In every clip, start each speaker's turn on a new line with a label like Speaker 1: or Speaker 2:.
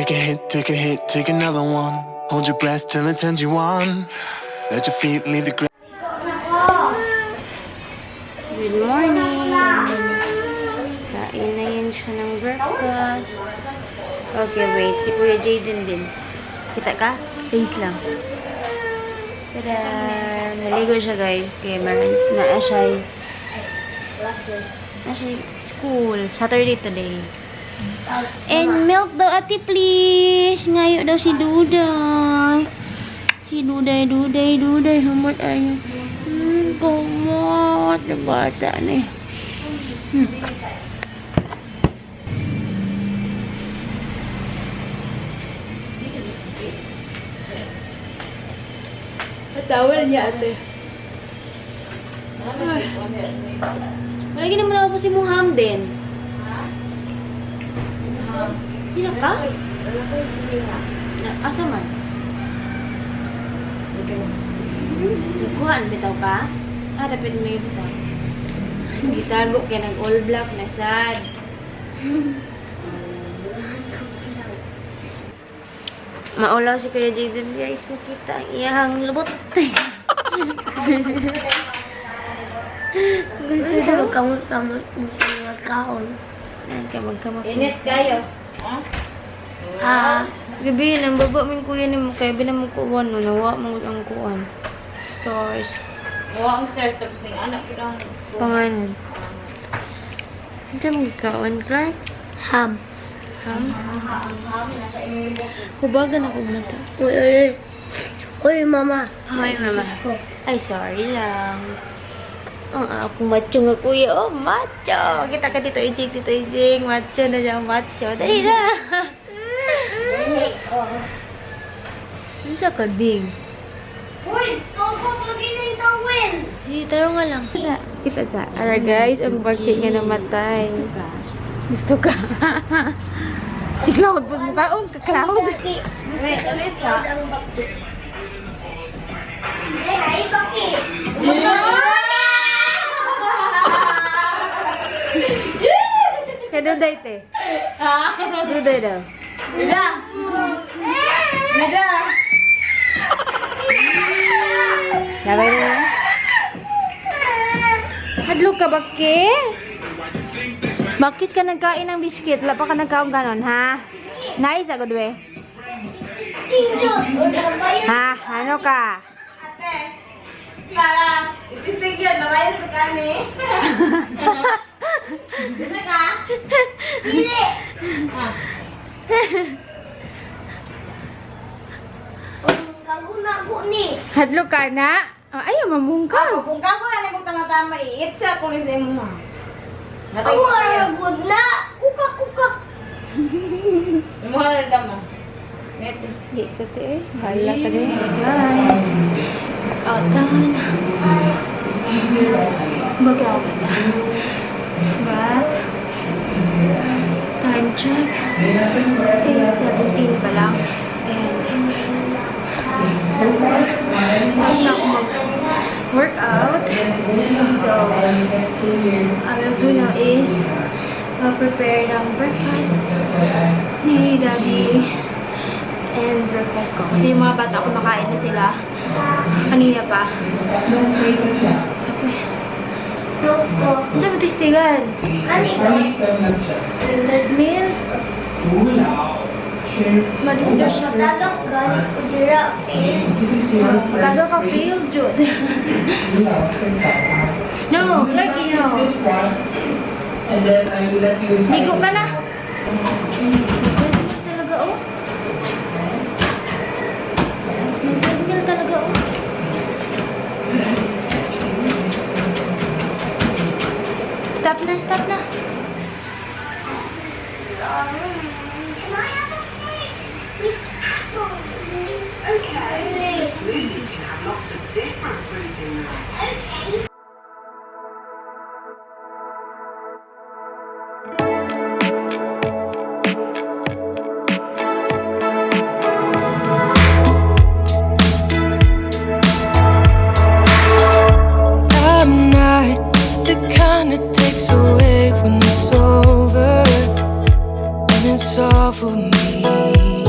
Speaker 1: Take a hit, take a hit, take another one. Hold your breath till it turns you on. Let your feet leave the ground.
Speaker 2: Good morning! Kain na yun siya ng breakfast. Okay, wait. Si Kuya Jaden din. Kita ka? Face lang. Tada! Naligo siya, guys. Kaya meron na siya. Na siya school. Saturday today. And milk daw, ate, please! Ngayo daw si Duday. Si Duday, Duday, Duday. Humot ay. Kumot. Na bata na eh.
Speaker 3: Tawal niya, ate.
Speaker 2: Wala gina mo na po si mong ham din. Sino ka? Na, asa man? Nagkuhaan bitaw ka? Ah, dapat may bitaw. Gitago kay nag all black na sad. Maulaw si Kuya Jaden, guys. Makita ang iyahang lubot. Gusto daw.
Speaker 4: Kamot-kamot mo sa kaon.
Speaker 2: Yan ka magkamot.
Speaker 3: Init kayo.
Speaker 4: Ah,
Speaker 2: Gabi, nang baba min kuya ni mo kaya binamong kuwan no, nawa mo ang kuwan. Stars.
Speaker 3: Wa ang stars tapos ning anak ko lang.
Speaker 2: Pangalan. Diyan mo gikaon, Clark?
Speaker 4: Ham.
Speaker 2: Ham? Hubagan ako mata.
Speaker 4: Uy, uy, uy. Uy, mama.
Speaker 2: Hi, mama. Ay, sorry lang. Ang akong macho nga kuya. Oh, macho! Kita ka dito, Ijing, dito, Ijing. Macho na siya, macho. Dali na! Ano sa kading?
Speaker 4: Uy, tugog lagi ng tawel.
Speaker 2: Di, taro nga lang. Sa, kita sa. Alright guys, ang bakit nga namatay. Gusto ka? Gusto ka? Si Cloud, pag mukha, oh, ka-Cloud.
Speaker 3: Wait, alisa.
Speaker 4: Ay, baki.
Speaker 2: Kaya duday, te. Duday daw.
Speaker 3: Nida. Nida.
Speaker 2: Sabay na. Hadlok ka, bakit? Bakit ka nagkain ng biscuit? Wala pa ka nagkaon ganon, ha? Nice, agad, we. Ha? Ano ka?
Speaker 3: Ate. Para itisig yun, nabayad pa kami. Gusto ka?
Speaker 4: Dili.
Speaker 3: Ah.
Speaker 4: Kagunago ni.
Speaker 2: Hadlok ka na? Oh, ayaw, mamung ka.
Speaker 3: Ako, kung kako na nimo tama-tama, iitsa ko ni sa imo ha. Natay
Speaker 4: Ako
Speaker 3: ko kayo.
Speaker 4: ang good na.
Speaker 3: Kukak, kukak. Imo na lang mo. Net.
Speaker 2: Di ko, te. Bahala ka din. Guys, out down. Bagay ako bata. But, time check. 8:17 pa lang. And, tapos na ako mag-workout. So, I will do now is prepare ng breakfast ni Daddy and breakfast ko. Kasi yung mga bata, kumakain na sila kanina pa. Kape.
Speaker 4: Loko.
Speaker 2: Saan mo testigan?
Speaker 4: Ani ko.
Speaker 2: Treadmill? Madistress siya.
Speaker 4: Tagak gani ko dira feel.
Speaker 2: Taga ka feel, Jude. No, Clarky, no.
Speaker 5: And then I will let you
Speaker 2: Ligo ka na. Treadmill talaga, oh. May treadmill talaga, oh. Stop na, stop na.
Speaker 4: Can I have a smoothie with apple? Okay.
Speaker 6: Smoothies can have lots of different fruits in them.
Speaker 4: Okay.
Speaker 7: I'm not the kind that takes away when it's over and it's all for me.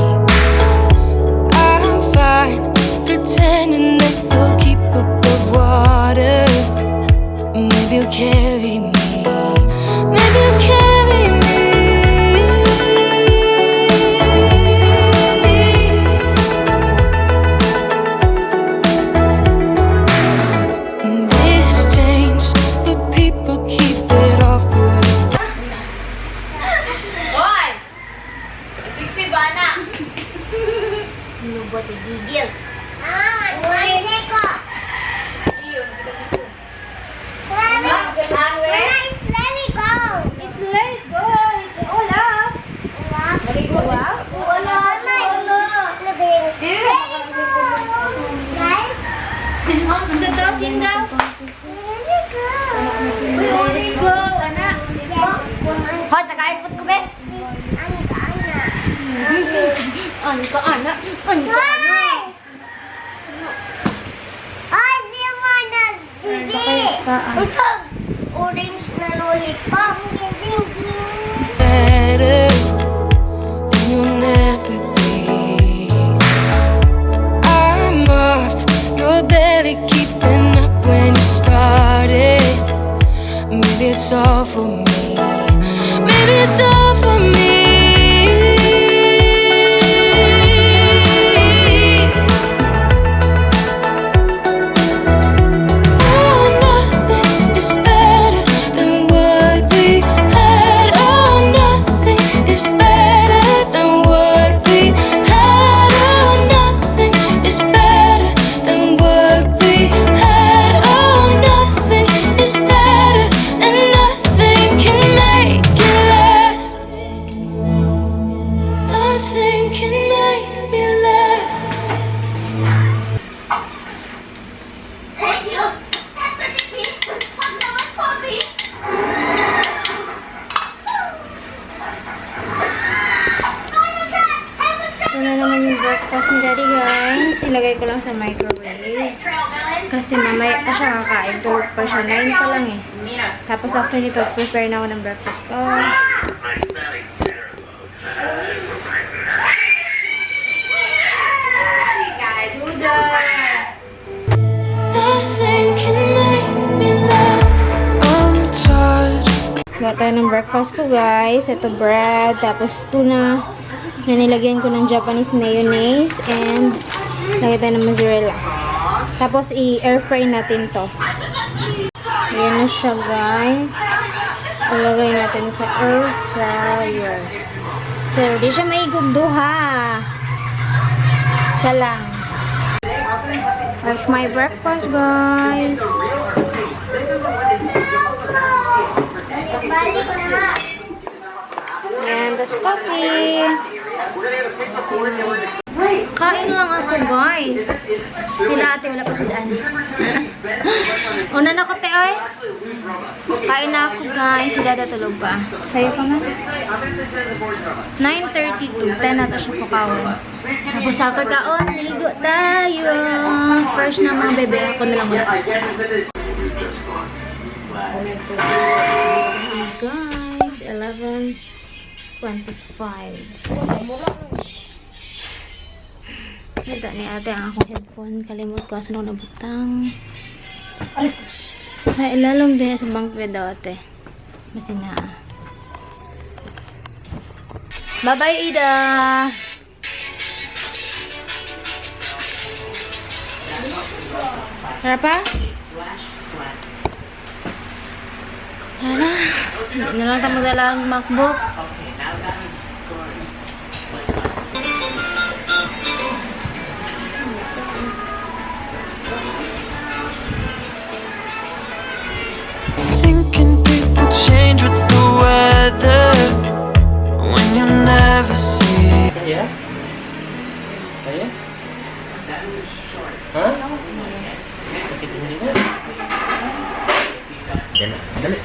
Speaker 2: Ka to, Sinda? Let it go, anak.
Speaker 4: Hoy, tagaipot ko be. Ano ka, ana?
Speaker 2: Ano ka, anak? Ano ka, anak?
Speaker 4: Ay, di mo na, bibi. Ito, orange na lollipop. Ding, ding.
Speaker 7: Better than you'll never be. I'm off. You're barely keeping up when you started. Maybe it's all for me. Maybe it's all for me. Oh, nothing is better than what we had. Oh, nothing is better than what we had. Oh, nothing is better than what we had. Oh, nothing is better, and nothing can make it last. Nothing can make me last.
Speaker 4: Thank you. Paglawas, Poppy.
Speaker 2: Ito na naman yung breakfast ni Daddy, guys. Ilagay ko lang sa microwave. Kasi mamaya pa siya kakain. Tulog pa siya. 9 pa lang eh. Tapos after nito, prepare na ako ng breakfast ko.
Speaker 7: Nothing can make me last.
Speaker 1: I'm tired.
Speaker 2: Gawa tayo ng breakfast ko, guys. Ito bread, tapos tuna na nilagyan ko ng Japanese mayonnaise and lagyan tayo ng mozzarella. Tapos i-air fry natin to. Ayan na siya, guys. Ilagay natin sa air fryer. Pero di siya maigog duha. Isa lang. That's my breakfast, guys.
Speaker 4: Balik na.
Speaker 2: And this coffee. Kain lang ako, guys. Sila ate, wala pa sudan. Una na ko, te, oy. Kain na ako, guys. Si Dada tulog pa. Sa'yo pa man? 9:32. 10 na to siya pukawon. Tapos after kaon, ligo tayo. Fresh na mga bebe. Ako na lang ulit. Guys, 11:25. Kita ni ate ang akong headphone. Kalimot ko asa na ako nabutang. Sa ilalom din sa bunk bed daw ate. Basin na. Bye-bye, Ida! Tara pa? Tara. Hindi na lang tayo magdala ang MacBook.
Speaker 1: Thinking people change with the weather when you never see.
Speaker 5: Kaya? Kaya? Ha? Sakit hindi na. Dali. Dali.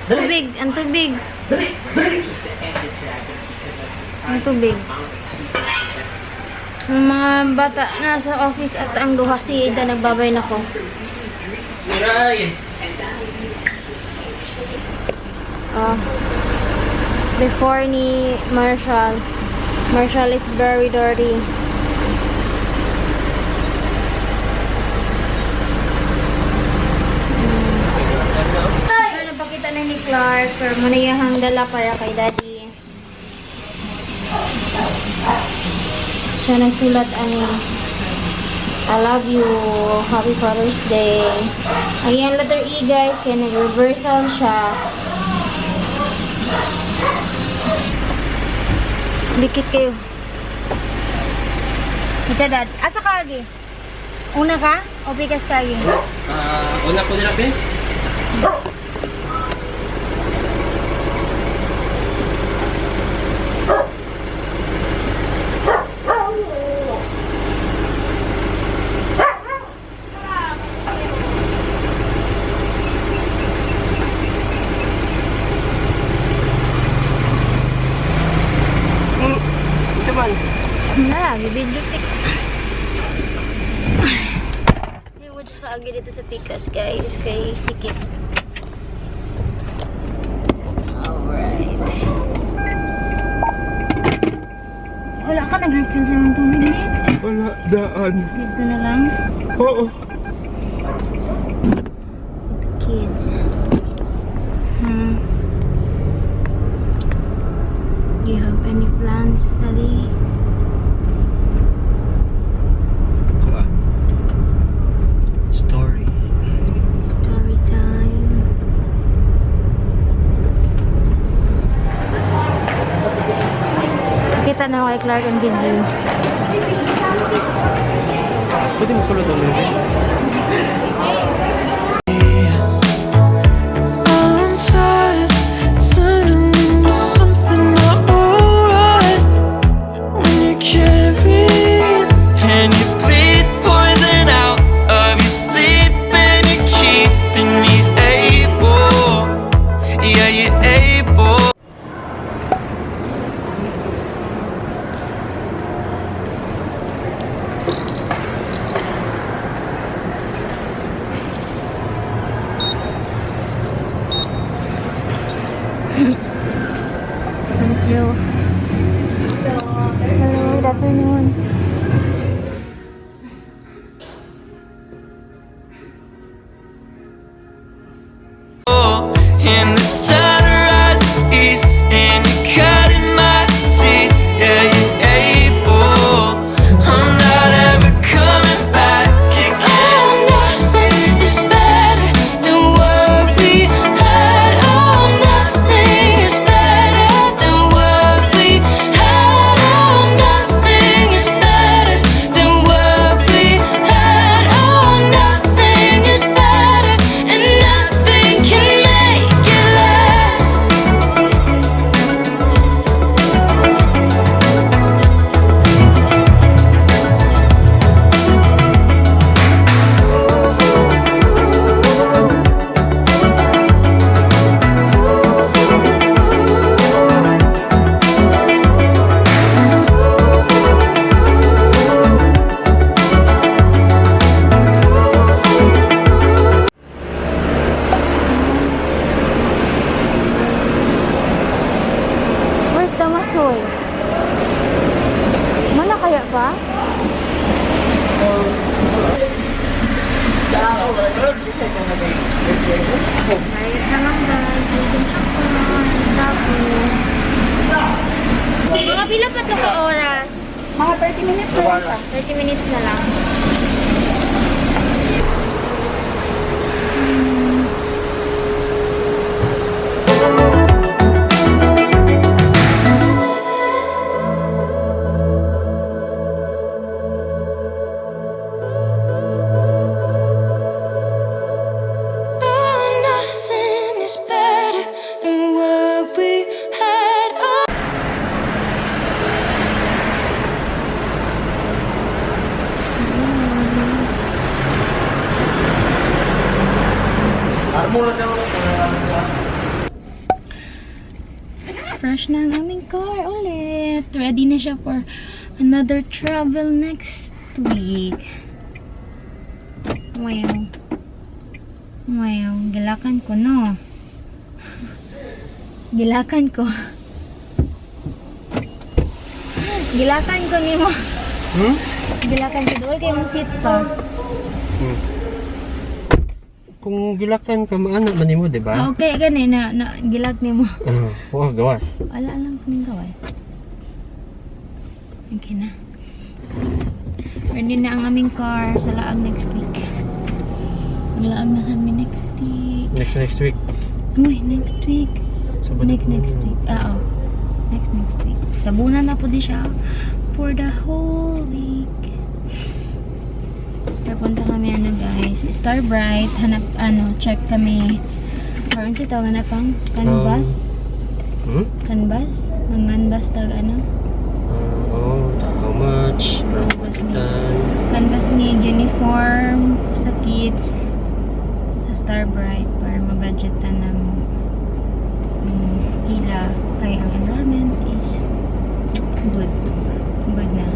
Speaker 5: Dali.
Speaker 2: Tubig! Ang tubig!
Speaker 5: Dali. Dali.
Speaker 2: Ang tubig. Ang mga bata nasa office at ang duha si Ida nagbabay na ko.
Speaker 5: Aray.
Speaker 2: Oh. Before ni Marshall. Marshall is very dirty. So, napakita na ni Clark, pero manayahang dala para kay Daddy. Siya nagsulat ang I love you. Happy Father's Day. Ang iyang letter E, guys, kaya nag-reversal siya. Dikit kayo. Ito, Dad. Asa ka, Agi? Una ka? O pikas ka, Agi?
Speaker 5: Ah, una ko nila, be.
Speaker 2: Video pic. Ay, mo siya kaagi dito sa Pikas, guys. Kay Sikip. Alright. Wala ka nag-refill sa imong tubig ni?
Speaker 1: Wala, daan.
Speaker 2: Dito na lang.
Speaker 1: Oo.
Speaker 2: Kids. Do you have any plans, Daddy?
Speaker 5: Kuan. Story.
Speaker 2: Story time. Kita na ako kay Clark ang video.
Speaker 5: Pwede mo sulod ang movie?
Speaker 7: I'm tired, turning into something not alright. When you carry
Speaker 8: And you bleed poison out of your sleep, and you're keeping me able. Yeah, you're able.
Speaker 2: Thank you. Hello, good afternoon.
Speaker 8: In the sunrise east, and you're cutting my teeth. Yeah, you're able. I'm not ever coming back again.
Speaker 7: Oh, nothing is better than what we had. Oh, nothing is better than what we had. Oh, nothing is better than what we had. Oh, nothing is better, and nothing can make it last.
Speaker 2: Where's the masoy? Mana kaya pa? Right na lang, guys. Tapos, mga pila pa to ka oras?
Speaker 3: Mga 30 minutes na lang siya.
Speaker 2: 30 minutes na lang.
Speaker 7: Oh, nothing is better than what we had. Oh.
Speaker 5: Armo na siya.
Speaker 2: Fresh na ang aming car ulit. Ready na siya for another travel next week. Wow. Wow. Gilakan ko, no? Gilakan ko. Gilakan ko nimo.
Speaker 5: Hmm?
Speaker 2: Gilakan ko. Duol kay mong seat pa.
Speaker 5: Kung gilakan ka, maana man nimo, di ba?
Speaker 2: Ah, okay, gani na gilak nimo.
Speaker 5: Ah, oh, gawas.
Speaker 2: Wala lang kaming gawas. Okay na. Ready na ang aming car sa laag next week. Maglaag na kami next week.
Speaker 5: Next next week.
Speaker 2: Uy, next week.
Speaker 5: Sabado.
Speaker 2: Next next week. Ah, oo. Next next week. Tabunan na po di siya for the whole week. Papunta kami ano guys, Star Bright. Hanap ano, check kami. Parang si tawag na pang canvas.
Speaker 5: Hmm?
Speaker 2: Canvas? Manganbas tag ano?
Speaker 5: Oh, how much? Rambutan.
Speaker 2: Canvas ni uniform sa kids sa Star Bright para mabudgetan ng hila kay ang enrollment is good good na.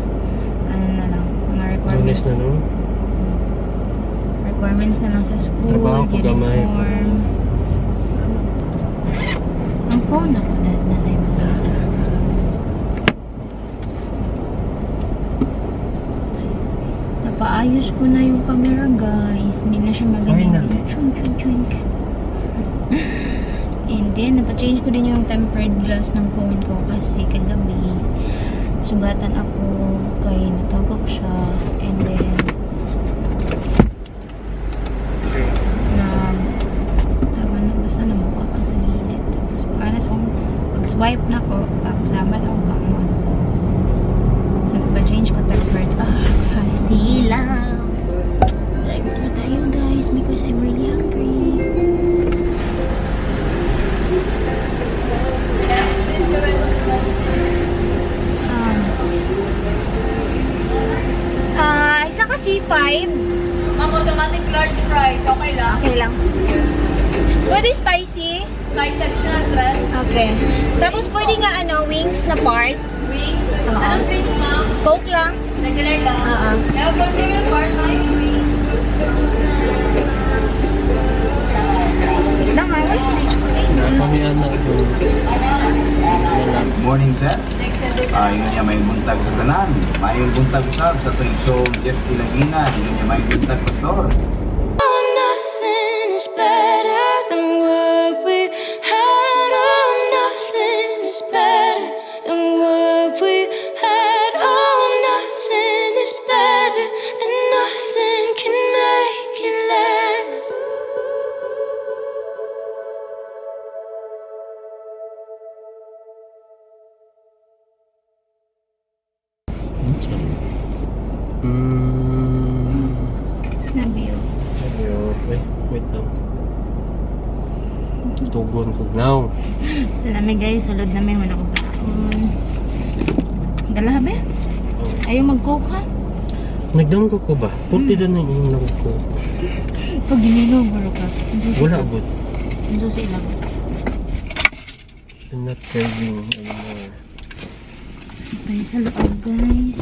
Speaker 5: Lunes
Speaker 2: Requirements.
Speaker 5: na, no?
Speaker 2: Requirements na lang sa school,
Speaker 5: Trabaho ko gamay.
Speaker 2: uniform. Ang phone ako na nasa ibang bansa. Napaayos ko na yung camera, guys. Hindi na siya maganda.
Speaker 5: Finally.
Speaker 2: Chunk, chunk, chunk. And then, napachange ko din yung tempered glass ng phone ko kasi kagabi, sugatan ako kay natagok siya. And then, na tama na, basta namuha pa sa gilid. Tapos, pag akong pag-swipe na ko, pagsama na akong kamot. So, nagpa-change ko tempered. Ah, sila! Drive through tayo, guys, because I'm really hungry. Ah, isa ka C5.
Speaker 3: Ma'am, automatic large fries. Okay lang.
Speaker 2: Okay lang. Pwede spicy?
Speaker 3: Spice additional dress.
Speaker 2: Okay. Tapos pwede nga ano, wings na part.
Speaker 3: Wings.
Speaker 2: Oo.
Speaker 3: Anong wings, ma'am?
Speaker 2: Coke lang.
Speaker 3: Regular lang.
Speaker 2: Oo.
Speaker 3: Meron po single part, ma'am.
Speaker 2: Wait lang ah, where's my
Speaker 5: Kami anak ko. Wala.
Speaker 9: Morning, sir.
Speaker 3: Next Sunday.
Speaker 9: Yun niya may buntag sa tanan. May buntag usab sa tuig so Jeff Ilaginan. Yun niya may buntag, pastor.
Speaker 7: Oh, nothing is better than what we had. Oh, nothing is better than what we had. Oh, nothing is better, and nothing can make it last.
Speaker 2: Nabio.
Speaker 5: Ayo, eh, wait lang. Tugon ko now.
Speaker 2: Lami guys, sulod namin wala kong kaon. Dala ba?
Speaker 5: Oh.
Speaker 2: Ayaw mag-coke ha?
Speaker 5: Nagdam ko ko ba? Purti mm. na yung inom ko.
Speaker 2: Pag gininom, baro ka. Ang susi
Speaker 5: Wala
Speaker 2: lang.
Speaker 5: good.
Speaker 2: Ang susi lang.
Speaker 5: I'm not craving anymore.
Speaker 2: Tayo sa loob guys.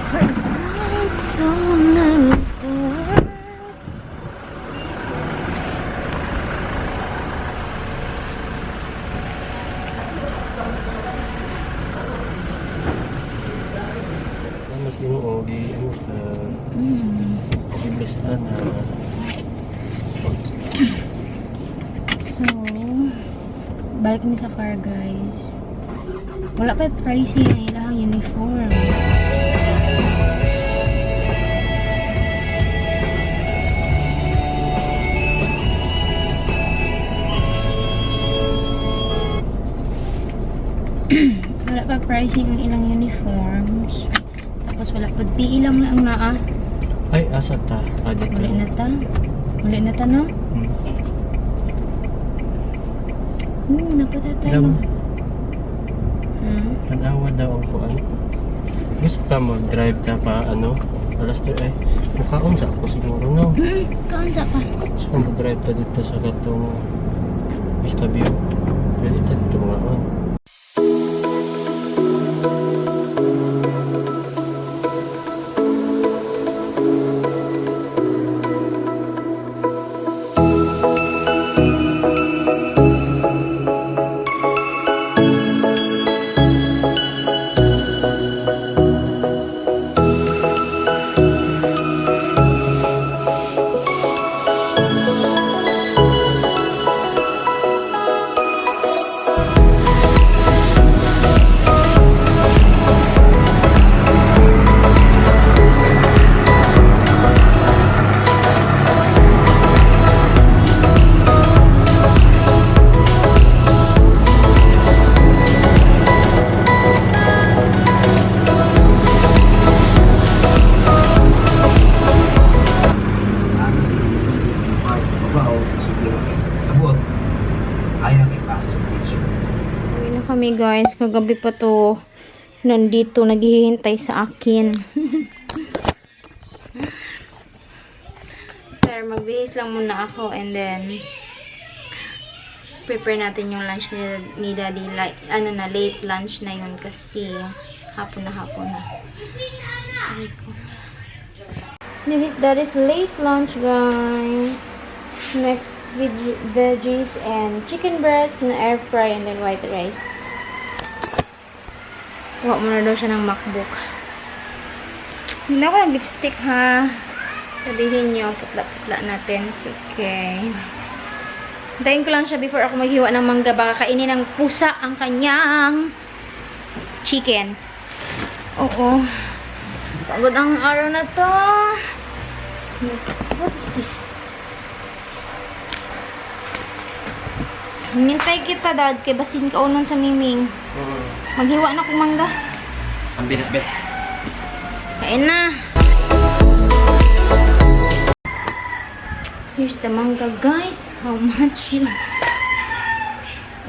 Speaker 2: Lights on of the world.
Speaker 5: Mas Ginoo gi ano ka gi bless na na.
Speaker 2: So, balik kami sa car, guys. Wala pa yung pricing ang ilang uniform. Wala pa pricing ang ilang uniforms. Tapos wala pa PE lang na ang naa.
Speaker 5: Ay, asa ta? Ah, dito.
Speaker 2: Wala na ta. Wala na ta, no?
Speaker 5: Hmm.
Speaker 2: Napata tayo
Speaker 5: Alam,
Speaker 2: mag... Hmm?
Speaker 5: Tanawa daw ang kuan. Gusto ta mo drive ta pa ano? Alas 3 eh. Mukaon sa ako siguro no.
Speaker 2: Kaunsa pa.
Speaker 5: So kung drive ta dito sa katong Vista View. Pwede ta dito mga on.
Speaker 9: Ang part sa babaw, siguro sabot. Ayaw may pasok teacher.
Speaker 2: Uwi na kami guys. Kagabi pa to nandito naghihintay sa akin. Pero magbihis lang muna ako and then Prepare natin yung lunch ni Daddy. Like, ano na, late lunch na yun kasi hapon na hapon na. Aray ko. This is Daddy's late lunch, guys. Mixed veggies and chicken breast na air fry and then white rice. Kuha muna daw siya ng MacBook. Hindi na ako ng lipstick, ha? Sabihin nyo, putla-putla natin. It's okay. Hintayin ko lang siya before ako maghiwa ng mangga. Baka kainin ng pusa ang kanyang chicken. Oo. Pagod ang araw na to. What is this? Hinintay kita, Dad. Kay basin ka unon sa miming. Maghiwa na kong mangga.
Speaker 5: Ang binat-bet.
Speaker 2: Kain na. Here's the mangga, guys. How much?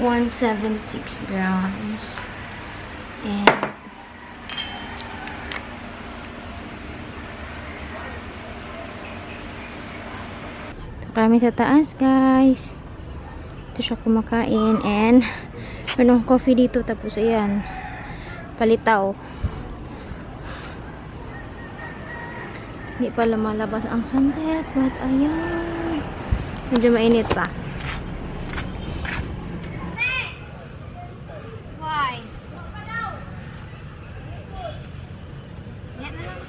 Speaker 2: 176 grams. And ito kami sa taas, guys. Ito siya kumakain. And meron akong coffee dito. Tapos, ayan. Palitaw. Hindi pa lumalabas ang sunset. But, ayan. Medyo mainit pa. Why? Yan na lang.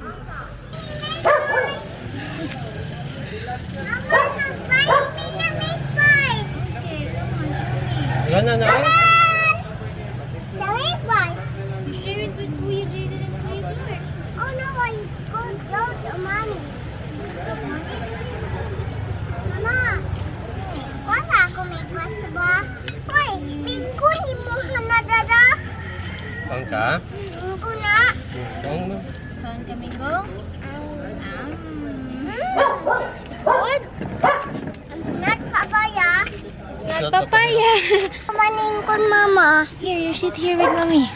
Speaker 4: Mama, buy me na make pies.
Speaker 2: Okay, come on, show me.
Speaker 5: Wala na na.
Speaker 4: The make pies.
Speaker 2: You share it with Kuya Jaden and Kuya Clark.
Speaker 4: Oh no, I go go to mommy. Mama, wala ako may pies ba? Hoy, pingko ni mo na dada.
Speaker 5: Pangka?
Speaker 4: Pingko na.
Speaker 5: Pang mo.
Speaker 2: Saan kami go?
Speaker 4: It's good. It's not papaya.
Speaker 2: It's not papaya.
Speaker 4: Maning kon mama.
Speaker 2: Here, you sit here with mommy.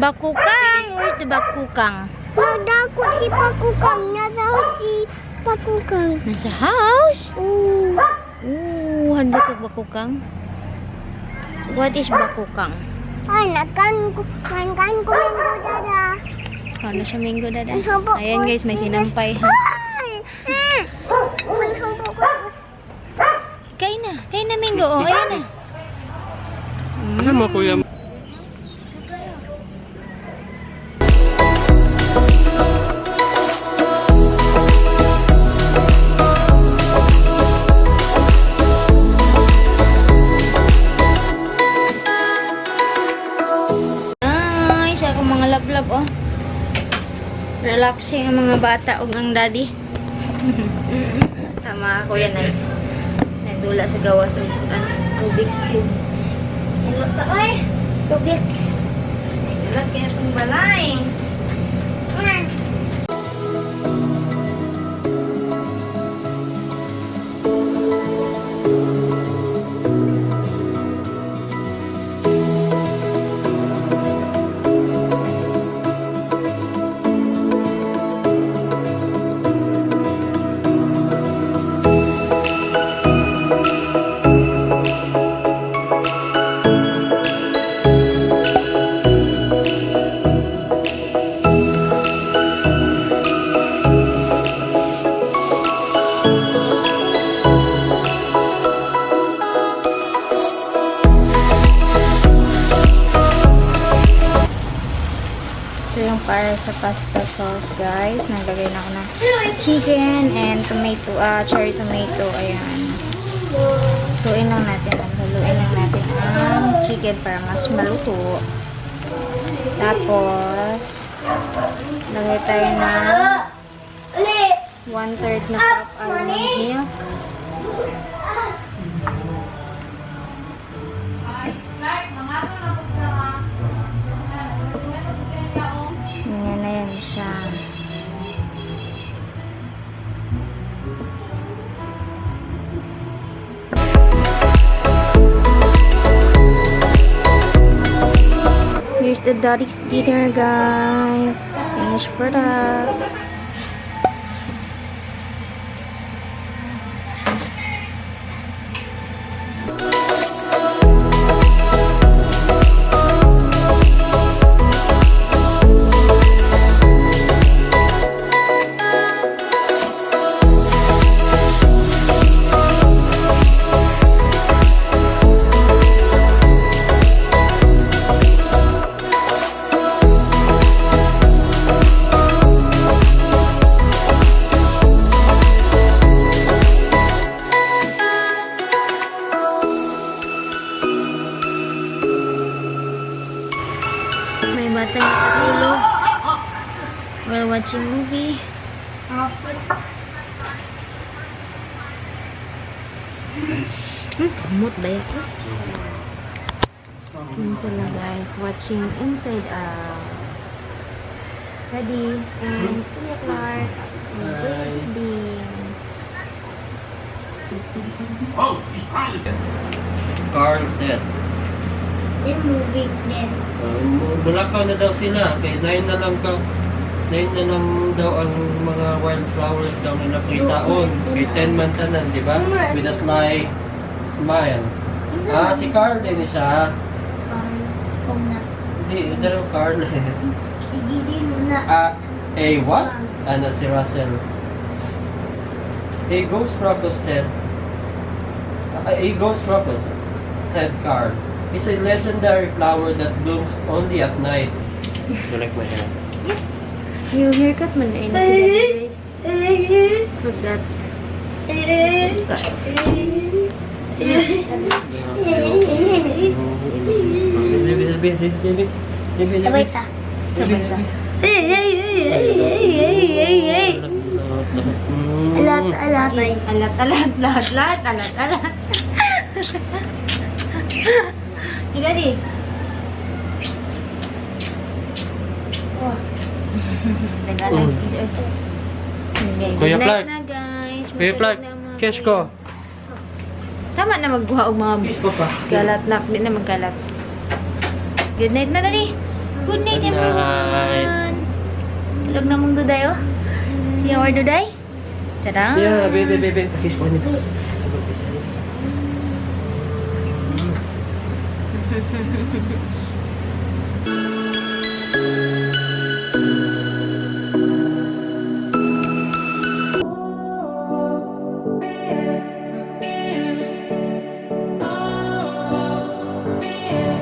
Speaker 2: Bakukang! Where's the bakukang?
Speaker 4: Nagdako si Pakukang. Nasa si Pakukang.
Speaker 2: Nasa house?
Speaker 4: Ooh.
Speaker 2: Ooh, handa ko bakukang. What is bakukang?
Speaker 4: Ay, nagkan ko, nagkan ko mango dada.
Speaker 2: Kano siya mango, dada?
Speaker 4: Ang haba
Speaker 2: Ayan
Speaker 4: ko.
Speaker 2: guys, may sinampay. Ha?
Speaker 4: Ay! Ang haba ko.
Speaker 2: Kain na. Kain na mango. Oh, ayan na.
Speaker 5: Ano mo kuya?
Speaker 2: Ay, siya akong mga lablab, oh. Relaxing ang mga bata ug ang daddy. Tama ako yan, nagdula sa gawas ug ano, Rubik's Cube. Hello ta, ay!
Speaker 4: Rubik's.
Speaker 2: Nagulat kaya itong balay. Ito yung para sa pasta sauce, guys. Naglagay na ako ng chicken and tomato, cherry tomato. Ayan. Lutuin lang natin. Haluin lang natin ang chicken para mas maluto. Tapos, lagay tayo ng 1/3 na cup almond milk. Ganyan na yan siya. Here's the daddy's dinner, guys. Finished product. Watching movie. Kamot ba yan? Yun sila, guys. Watching Inside Out. Daddy and Kuya Clark and Kuya Bing.
Speaker 5: Carl said.
Speaker 4: They're moving then.
Speaker 5: Mulakaw na daw sila. Kay 9 na lang ka. 9 na lang daw ang mga wildflowers daw na nakitaon. Kay 10 man tanan, di ba? With a sly smile. Ah, si Carl din siya.
Speaker 4: Kung na.
Speaker 5: Hindi, pero Carl.
Speaker 4: Hindi din na.
Speaker 5: Ah, a what? Ano si Russell? A ghost crocus said, a ghost crocus, said Carl, is a legendary flower that blooms only at night. You like my hair?
Speaker 2: New haircut man na si Daddy, guys. For that. Cut.
Speaker 4: Sabay ta.
Speaker 2: Sabay ta.
Speaker 4: Hey, hey, hey, hey, hey, hey, hey, hey. Alat, alat.
Speaker 2: Alat, alat, lahat, lahat, alat, alat. Hey, Daddy. Oh. Nag-alag is okay. Okay,
Speaker 5: Kuya
Speaker 2: good night
Speaker 5: Clark.
Speaker 2: na, guys.
Speaker 5: Kuya
Speaker 2: Matulog
Speaker 5: Clark,
Speaker 2: na ang mga
Speaker 5: cash
Speaker 2: kuya.
Speaker 5: ko.
Speaker 2: Tama na magbuha og mga
Speaker 5: Kiss ko pa.
Speaker 2: kalat na, di na magkalat. Good night na, Daddy. Good night,
Speaker 5: Good night.
Speaker 2: everyone. Tulog na mong duday, oh. See our duday? Tada!
Speaker 5: Yeah, baby, baby. Kiss ko niya.